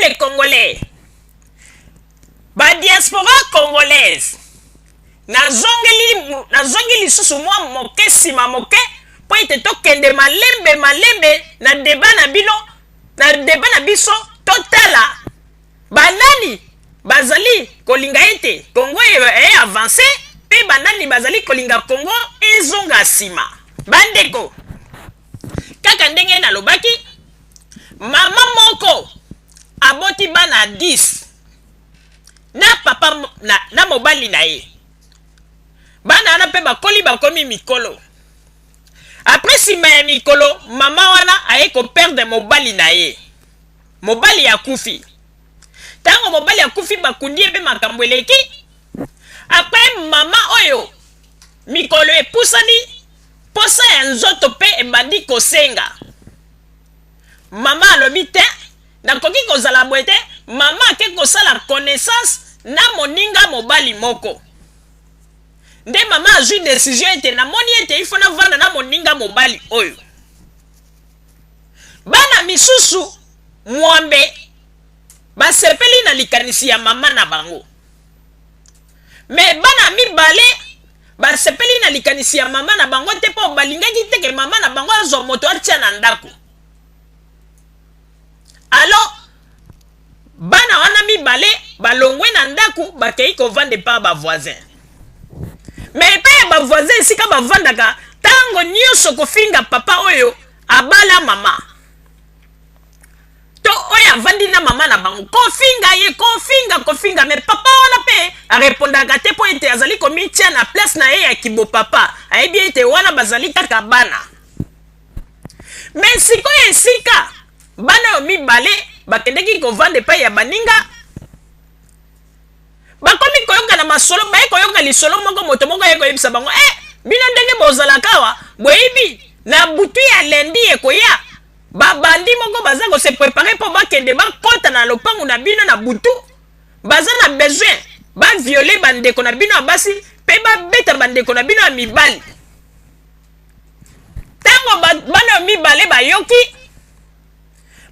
Peuple congolais, badiaspora congolaise, nazongi lisusu mwa moke nsima moke mpo ete tokende malembe malembe na débat na bino, na débat na biso. Totala banani bazali kolinga ete Kongo e avance mpe banani bazali kolinga Kongo ezonga nsima. Bandeko, kaka ndenge nalobaki, mama moko aboti bana 10 na papa na mobali na ye. Bana wana mpe bakoli, bakomi mikolo. Après, nsima ya mikolo, mama wana aye koperdre mobali na ye. Mobali akufi. Ntango mobali akufi, bakundi ye mpe makambo eleki. Après, mama oyo, mikolo epusani, posa ya nzoto mpe ebandi kosenga. Mama alobi: "Te, nakoki kozala boye te." Mama ake kosala connaissance na moninga mobali moko. Nde mama azwi décision ete namoni ete ifo navanda na moninga mobali oyo. Bana misusu 80 basepeli na likanisi ya mama na bango, mais bana mibale basepeli na likanisi ya mama na bango te, mpo balingaki te ke mama na bango azwa moto atia na ndako. Alors bana wana mibale balongwe na ndako, bakei kovanda epa bavoisin. Mais epai ya bavoisin, esika bavandaka, ntango nyonso kofinga papa oyo abala mama to oyo avandi na mama na bango, kofinga ye, kofinga, kofinga. Mais papa wana mpe arépondaka te, mpo ete azali komitia na place na ye ya kibopapa, ayebi ete wana bazali kaka bana. Mais sikoyo, esika bana oyo mibale bakendeki kovanda epai ya baninga, bakomi koyoka na masolo, baye koyoka lisolo moko. Moto moko aye koyebisa bango: "E, bino ndenge bozalaka awa, boyebi na butu ya lundi ekoya, babandi moko baza kose préparer mpo bakende bakɔta na lopango na bino na butu. Baza na besoin bavioler bandeko na bino ya basi mpe babeta bandeko na bino ya mibali." Ntango bana oyo mibale bayoki,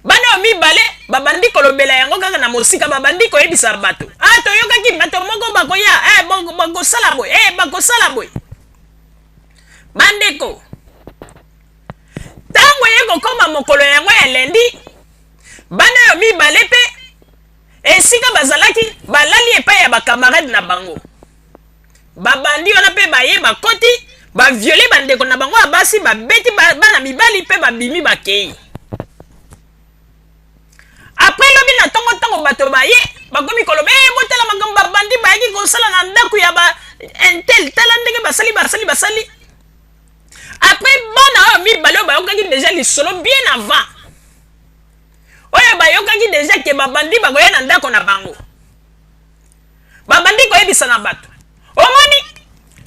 bana oyo mibale babandi kolobela yango kaka na mosika, babandi koyebisa bato: "Ah, toyokaki bato moko bakoya, eh, bakosala boye, eh, bakosala boye." Bandeko, ntango ye kokóma mokolo yango ya lundi, bana oyo mibale mpe esika bazalaki balali epai ya bacamarade na bango, babandi wana mpe baye, bakoti, bavioler bandeko na bango ya basi, babeti bana mibali mpe babimi, bakei. Après, lobi na ntongo, ntango bato baye, bakomi koloba: "E, botala makambo babandi bayaki kosala na ndako ya ba un tel, tala ndenge basali, basali, basali." Après, bana oyo mibale oyo bayokaki déjà lisolo bien avant, oyo bayokaki déjà ke babandi bakoya na ndako na bango, babandi koyebisa na bato: "Omoni,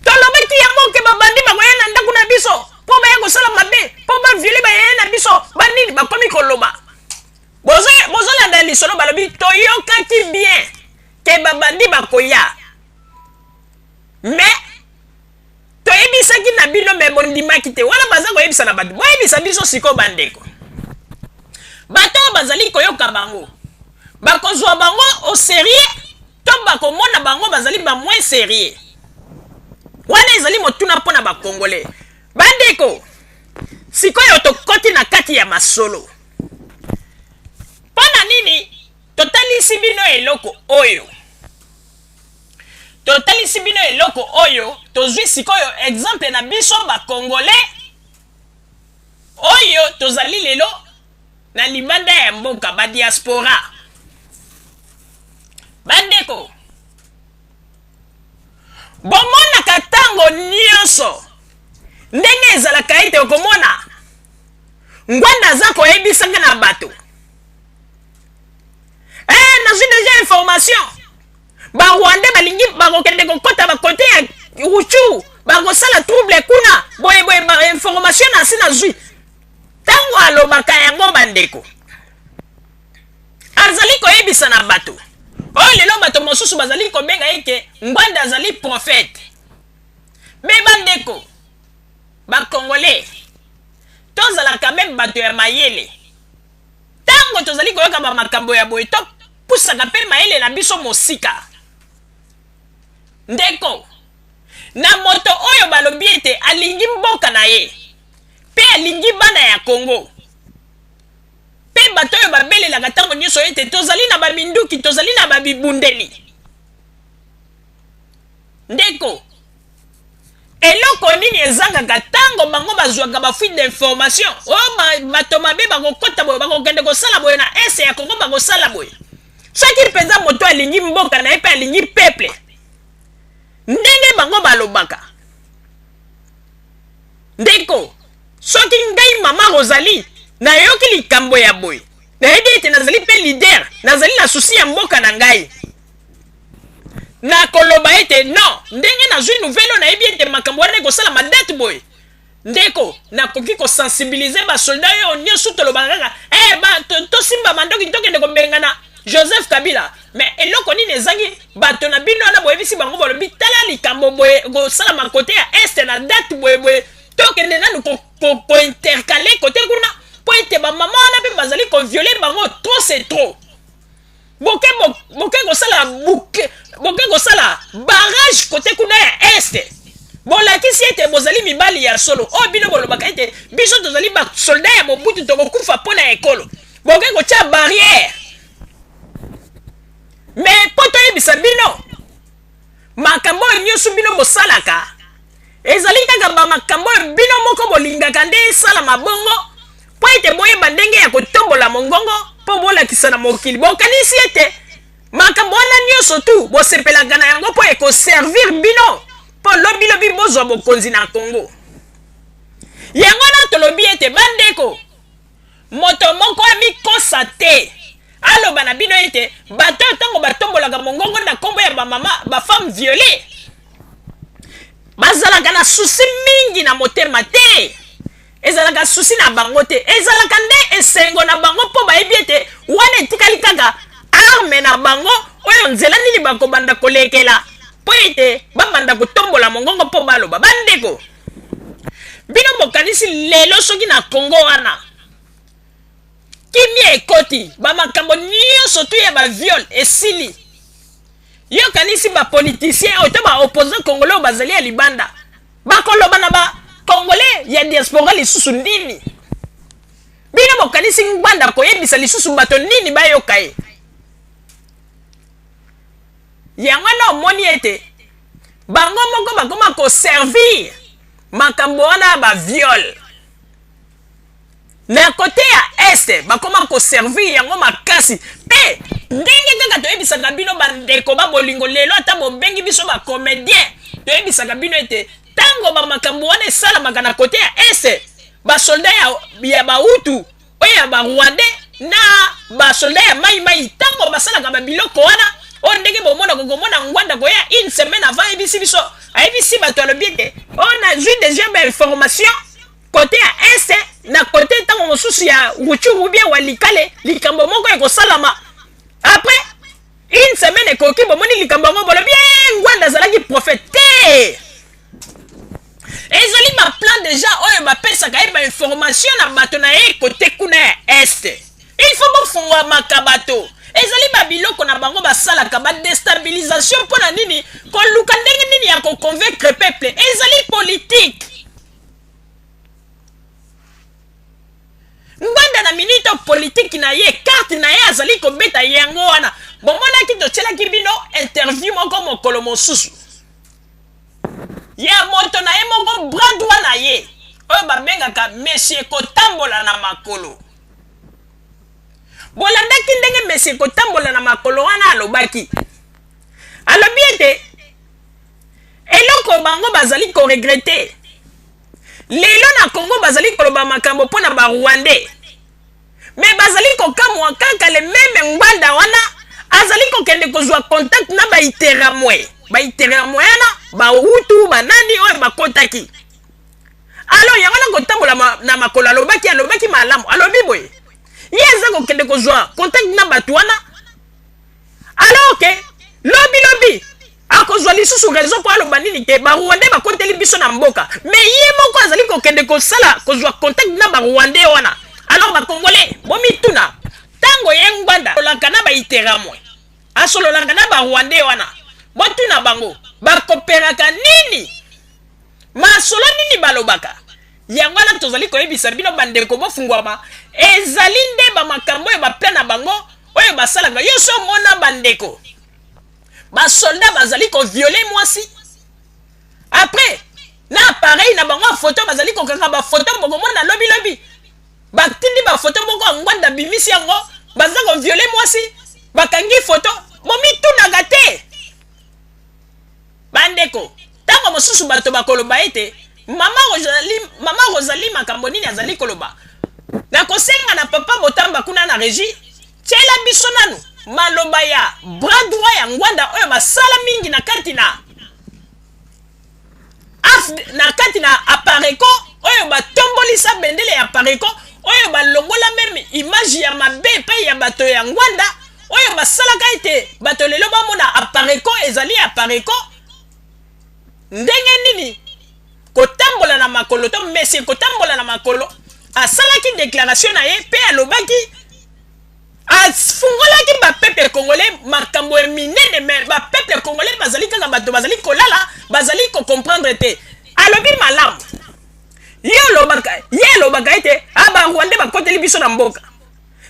tolobaki yango ke babandi bakoya na ndako na biso mpo baya kosala mabe, mpo bavioler bayeye na biso banini." Bakomi koloba, bozolanda lisolo, balobi: "Toyokaki bien ke babandi bakoya, mais toyebisaki na bino, mais bondimaki te." Wana baza koyebisa na bato. Boyebisa biso sikoyo, bandeko, bato oyo bazali koyoka bango, bakozwa bango au sérieux to bakomona bango bazali bamoins sérieux? Wana ezali motuna mpo na bacongolais. Bandeko, sikoyo tokɔti na kati ya masolo. Mpo na nini totalisi bino eloko oyo? Totalisi bino eloko oyo, tozwi sikoyo exemple na biso bacongolais oyo tozali lelo na libanda ya mboka, badiaspora. Bandeko, bomonaka ntango nyonso ndenge ezalaka ete okomona Ngbanda aza koyebisanga na bato: "Eh, nazwi déjà information, barwandais balingi bakokende kokɔta bakote ya Rutshuru, bakosala trouble kuna boyeboye, bainformation na si nazwi." Ntango alobaka yango, bandeko, azali koyebisa na bato oyo lelo bato mosusu bazali kobenga ye ke Ngbanda azali prophète. Mais bandeko bacongolais, tozalaka même bato ya mayele. Ntango tozali koyoka bamakambo ya boye, Topusaka mpe mayele na biso mosika. Ndeko, na moto oyo balobi ete alingi mboka na ye mpe alingi bana ya Congo, mpe bato oyo babelelaka ntango nyonso ete tozali na baminduki, tozali na babibundeli, ndeko, eloko nini ezangaka ntango bango bazwaka bafuite d'information oyo bato mabe bakokɔta boye, bakokende kosala boye na est ya Congo, bakosala boye? Soki mpenza moto alingi mboka na ye mpe alingi peuple ndenge bango balobaka, ndeko, soki ngai mama Rosalie nayoki likambo ya boye, nayebi ete nazali mpe leader, nazali na souci ya mboka na ngai, nakoloba ete non, ndenge nazwi nouvelle oyo, nayebi ete makambo wana ekosalama date boye. Ndeko, nakoki kosensibiliser basoldat oyo nyonso. Tolobaka kaka tosimba mandoki, tokende kobengana Joseph Kabila. Mais eloko nini ezangi bato na bino wana? Boyebisi bango, balobi: "Tala likambo boye kosalama côté ya est na date boye boye, tokende nanu kointercaler côté kuna, mpo ete bamama wana mpe bazali kovioler bango, trop c'est trop." Boke boke kosala buke, boke kosala barrage côté kuna ya est. Bolakisi ete bozali mibali ya solo oyo bino bolobaka ete biso tozali basoldat ya Mobutu, tokokufa mpo na ekolo. Boke kotia barrière. Mais mpo toyebisa bino, makambo oyo nyonso bino bosalaka ezali kaka bamakambo oyo bino moko bolingaka nde esalama bongo, mpo ete boyeba ndenge ya kotombola mongongo mpo bolakisa na mokili. Bokanisi ete makambo wana nyonso tu bosepelaka na yango mpo ekoservir bino mpo lobilobi bozwa bokonzi na Kongo. Yango wana tolobi ete, bandeko, moto moko amikosa te, aloba na bino ete bato oyo ntango batombolaka mongongo na nkombo ya bamama, bafemme violée, bazalaka na souci mingi na motema te. Ezalaka souci na bango te, ezalaka nde esengo na bango, mpo bayebi ete wana etikali kaka arme na bango oyo nzela nini bakobanda kolekela mpo ete babanda kotombola mongongo mpo baloba. Bandeko, bino bokanisi lelo soki na Kongo wana kimia ekoti, bamakambo nyonso tu ya baviol esili, yokanisi bapoliticien oyo to baopposant congolais oyo bazali ya libanda bakoloba na bacongolais ya diaspora lisusu nini? Bino bokanisi Ngbanda koyebisa lisusu bato nini bayoka ye? Yango wana omoni ete bango moko bakoma koservir makambo wana ya baviol na côté ya est, bakoma koservir yango makasi. Mpe ndenge kaka toyebisaka bino, bandeko babolingo, lelo ata bobengi biso bacomédien, toyebisaka bino ete ntango bamakambo wana esalamaka na côté ya est, basoldat ya bahutu oyo ya barwandais na basoldat ya Maimai, ntango basalaka babiloko wana oyo, ndenge bomonaka, komona Ngbanda koya une semaine avant, ayebisi biso, ayebisi bato, alobi ete oyo nazwi déjà bainformation côté ya est, na côté ntango mosusu ya Rutshuru bien Walikale, likambo moko ekosalama. Après une semaine ekoki, bomoni likambo yango, bolobi: "Ngbanda azalaki prophète." Te, ezali baplan déjà oyo bapesaka ye bainformation na bato na ye côté kuna ya est. Il faut bofungwamaka bato. Ezali babiloko na bango basalaka, badéstabilisation. Mpo na nini? Koluka ndenge nini ya koconvaincre peuple. Ezali politique. Ngbanda na minute politique na ye, carte na ye azali kobeta yango wana. Bomonaki, totielaki bino interview moko mokolo mosusu ya moto na ye moko, bras droit na ye oyo babengaka Monsieur Kotambola na Makolo. Bolandaki ndenge Monsieur Kotambola na Makolo wana alobaki? Alobi ete eloko bango bazali koregretter lelo na Congo, bazali koloba makambo mpo na barwandais, mais bazali kokamwa kaka le même Ngbanda wana azali kokende kozwa contact na baiteramwe, baiteramwe wana, bahutu, banani oyo bakotaki. Alors yango na kotambola na makolo, alobaki malamu, alobi boye: ye aza kokende kozwa contact na bato wana, alors ke lobi lobi akozwa lisusu raison mpo aloba nini? Ke barwandais bakoteli biso na mboka. Mais ye moko azali kokende kosala, kozwa contact na barwandais wana. Alors bacongolais, bomituna: ntango ye Ngbanda olaka na baiteramwe baiteramwe, asololaka na barwandais wana. Botuna bango bakoperaka nini, masolo nini balobaka. Yango wana tozali koyebisa bino, bandeko, bofungwama. Ezali nde bamakambo oyo baplan na bango oyo basalaka. Yo so omona, bandeko, basoldat bazali kovioler mwasi, après na appareil na bango ya foto bazali kokanga bafoto. Bokomona lobilobi batindi bafoto moko ya Ngbanda, bimisi yango, baza kovioler mwasi, bakangi foto. Bomitunaka te, bandeko? Ntango mosusu bato bakoloba ete mama Rosalie, mama Rosalie, makambo nini azali koloba? Nakosenga na papa Botamba kuna na régie, tiela biso nanu maloba ya bras droit ya Ngbanda oyo basala mingi na kati na na kati na Apareco, oyo batombolisa bendele ya Apareco, oyo balongola même image ya mabe epai ya bato ya Ngbanda, oyo basalaka ete bato lelo bamona Apareco ezali Apareco. Ndenge nini kotambola na makolo to monsieur kotambola na makolo asalaki déclaration na ye mpe alobaki, afungolaki bapeuple congolais makambo ya minene. Mais bapeuple congolais bazali kaka bato bazali kolala, bazali kocomprendre te. Alobi malamu, ye olobaka, ye alobaka ete a barwandais bakoteli biso na mboka.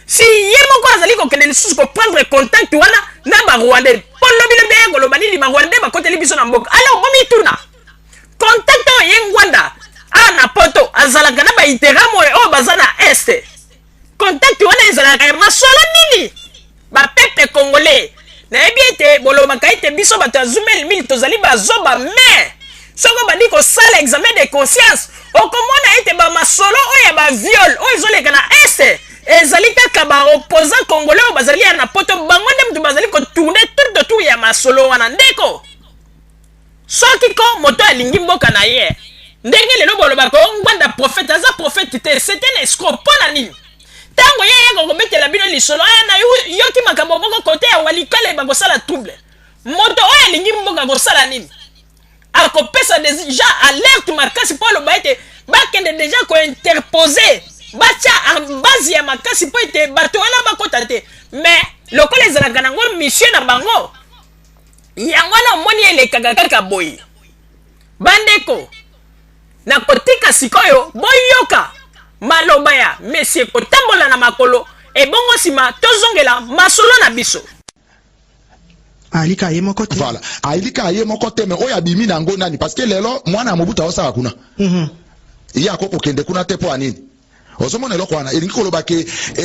Si ye moko azali kokende lisusu koprendre contact wana na barwandais, mpo lobi lobi aye koloba nini? Barwandais bakoteli biso na mboka. Alors bomituna, contact oyo ye Ngbanda a na Poto azalaka na bainterahamwe oyo baza na Est, contact wana ezalaka ya masolo nini? Bapeuple congolais, nayebi ete bolobaka ete biso bato ya Zumel mille tozali bazoba, mais soki obandi kosala examen de conscience, okomona ete bamasolo oyo ya baviol oyo ezoleka na Est ezali kaka baopposant congolais oyo bazali ya na Poto. Bango nde moto bazali kotourner tout autour ya masolo wana. Ndeko, soki ko moto alingi mboka na ye, ndenge lelo bolobaka o Ngbanda prophète, aza prophète te, c'est un escroc. Mpo na nini? Ntango ye ayaka kobetela bino lisolo aya na yoki makambo moko kote ya Walikale, bakosala trouble. Moto oyo alingi mboka kosala nini? Akopesa déjà alerte makasi mpo aloba ete bakende déjà kointerposer, batya base ya makasi mpo ete bato wana bakɔta te. Mais lokola ezalaka nango mission na bango, yango wana omoni elekaka kaka boye. Bandeko, nakotika sikoyo boyoka maloba ya monsieur kotambola na makolo, ebongo nsima tozongela masolo na biso. Alika ye moko te. Voilà, alika ye moko te. Mais oyo abimi na yango nani? Parce que lelo mwana ya Mobutu aosala kuna. Ye akoki kokende kuna te. Mpo ya nini? Ozomona eloko wana elingi koloba ke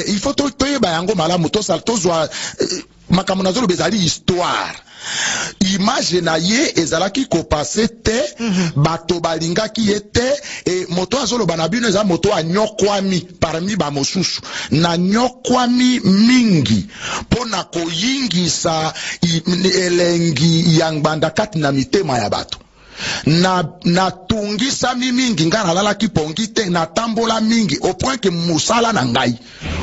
il faut toyeba yango malamu, tozwa makambo nazoloba ezali histoire. Image na ye ezalaki kopasser te. Bato balingaki ye te. E moto azoloba na bino eza moto anyokwami parmi bamosusu. Nanyokwami mingi mpo na koyingisa elengi ya Ngbanda kati na mitema ya bato. Na natungisami mingi, ngai nalalaki pongi te, natambola mingi au point ke mosala na ngai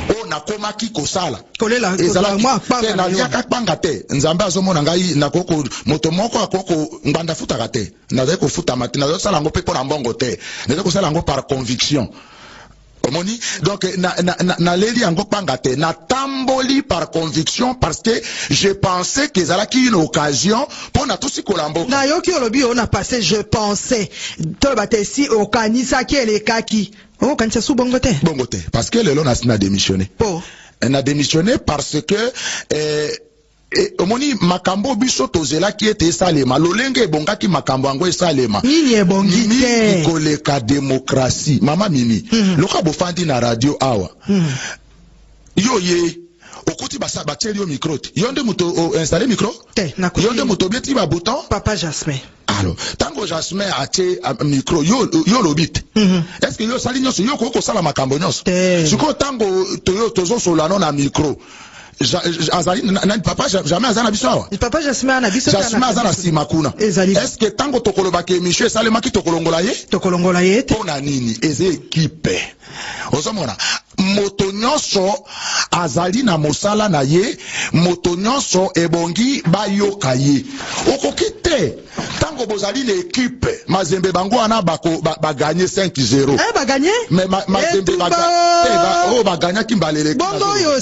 oyo nakomaki kosala kolela ezalaki mwa kpanga te. Na yo. Naliaka kpanga te. Nzambe azomona ngai. Nakoko moto moko akoko Ngbanda futaka te. Nazali kofutama te, nazosala yango mpe mpo na mbongo te, nazali kosala yango par conviction. Omoni, donc naleli yango kpanga te, natamboli par conviction, parce que je pensais que ezalaki une occasion mpo na tosikola mboka. Nayoki olobi oyo na passé, je pensais. Toloba te si okanisaki elekaki, okokanisa su bongo te? Bongo te, parce que lelo nasi na démissionné. Po Na démissionné parce que omoni makambo biso tozelaki ete esalema lolenge ebongaki, makambo yango esalema Nini ebongi mingi te? Koleka démocratie, mama Mimi. Loka bofandi na radio awa, yo ye okuti batieli yo micro te. Yo nde moto oinstalle micro? Te, nakuti. Yo nde moto obeti babouton? Papa Jasmin. Alors ntango Jasmin atie micro, yo olobi te. Est ce que yo osali nyonso? Yo okoki kosala makambo nyonso? Te. Sikoyo ntango tozosola no na micro, azali papa jamais aza na biso awa. Papa Jasmin ana biso te. Jasmin aza na nsima kuna. Ezali. Est ce que ntango tokolobaka émission esalemaki, tokolongola ye? Tokolongola ye te. Mpo na nini? Eza équipe. Ozomona, moto nyonso azali na mosala na ye, moto nyonso ebongi bayoka ye. Okoki te, ntango bozali na équipe Mazembe, bango wana bagagner 5-0. Eh, bagagner. Mais Mazembe Etumba. Oyo baganyaki mbala eleki. Bongo oyo.